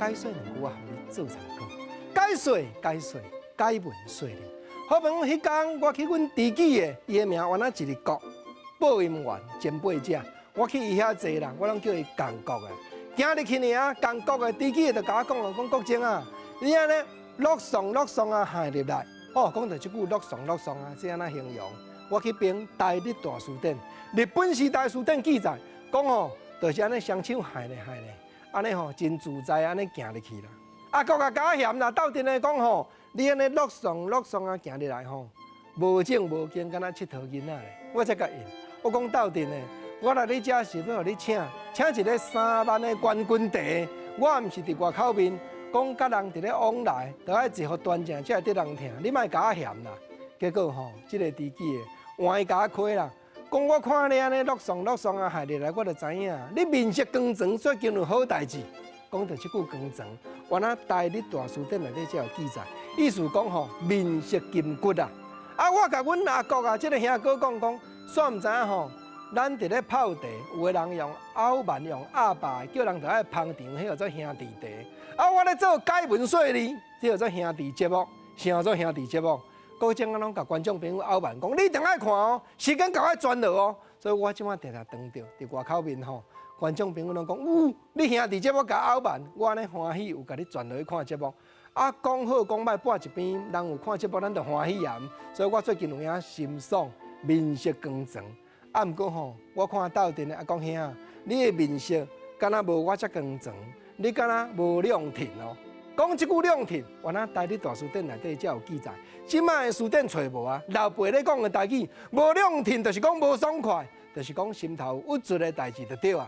解說兩句，我予你做參考。解說解說解文說理。好朋友，彼工我去阮知己的，伊的名原來一個國播音員前輩者，我去伊遐坐啦，我攏叫伊共國的。行入去爾，共國的知己的就共我講咯，講國政啊，你按呢落喪落喪啊，害入來。哦，講著這句落喪落喪啊，這按怎形容？我去編台日大辭典，日本時代辭典記載，講吼，就是按呢雙手害咧害咧，按呢吼真自在按呢行入去啦。阿國啊，共我嫌啦，鬥陣來講吼，你按呢落喪落喪啊行入來吼，無正無經，敢若𨑨迌囡仔咧。我才共應，我講鬥陣的，我來你遮是欲予你請，請一个3萬的冠軍茶，我毋是佇外口面講佮人佇咧往來，著愛坐予端正，才會得人疼。你莫共我嫌啦。結果吼，這个知己的換伊共我開啦，講我看你按呢落喪落喪啊，害入來，我就知影，你面色光光，最近有好代誌。講著這句光光，原來台日大辭典內底才有記載，意思講吼面色金骨啊。啊，我共阮阿國啊，這个兄哥講講，煞毋知影吼，咱佇咧泡茶，有的人用拗慢用鴨霸，叫人著愛捧場，彼叫做兄弟茶。啊，我咧做解文說理，這叫做兄弟節目，啥叫做兄弟節目？國政啊，攏共觀眾朋友拗慢講，你一定愛看哦，時間到愛轉落哦。所以我這擺定定當著佇外口面吼，觀眾朋友攏講，嗚，你兄弟節目共拗慢，我按呢歡喜有共你轉落去看節目。啊，講好講歹擺一邊，人有看節目，咱就歡喜啊。所以我最近有影心爽，面色光光。啊，毋過吼，我看鬥陣的阿公兄，你的面色敢若無我遮光光，你敢若無兩挺哦。講這句兩挺，原來台日大辭典內底才有記載。這擺的辭典揣無啊，老輩咧講的台語，無兩挺就是講無爽快，就是講心頭鬱卒的代誌就對啊。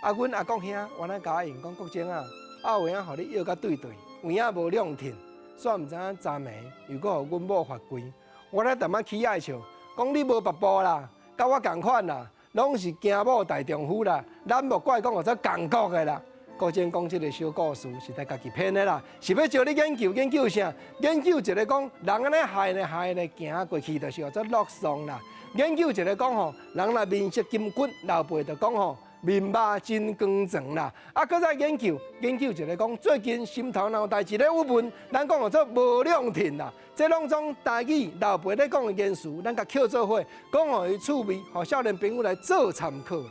啊，阮阿公兄原來共我應講國政啊，啊有影予你約甲對對，有影無兩挺，煞毋知影昨暝又閣予阮某罰跪。我咧淡仔起愛笑，講你無跋步啦，佮我仝款啦，攏是驚某大丈夫啦，咱莫怪講予做仝國的啦。國政講這个小故事是在家己編的啦，是欲招你研究研究啥？研究一个講人按呢害呢害呢行過去，就是叫做落喪啦。研究一个講吼，人若面色金骨，老輩就講吼，面肉真光光啦。啊，閣再研究研究一个講，最近心頭若有代誌咧鬱悶，咱講叫做無兩挺啦。這攏總台語老輩咧講的言辭，咱共抾做伙，講予伊趣味，予少年朋友來做參考啦。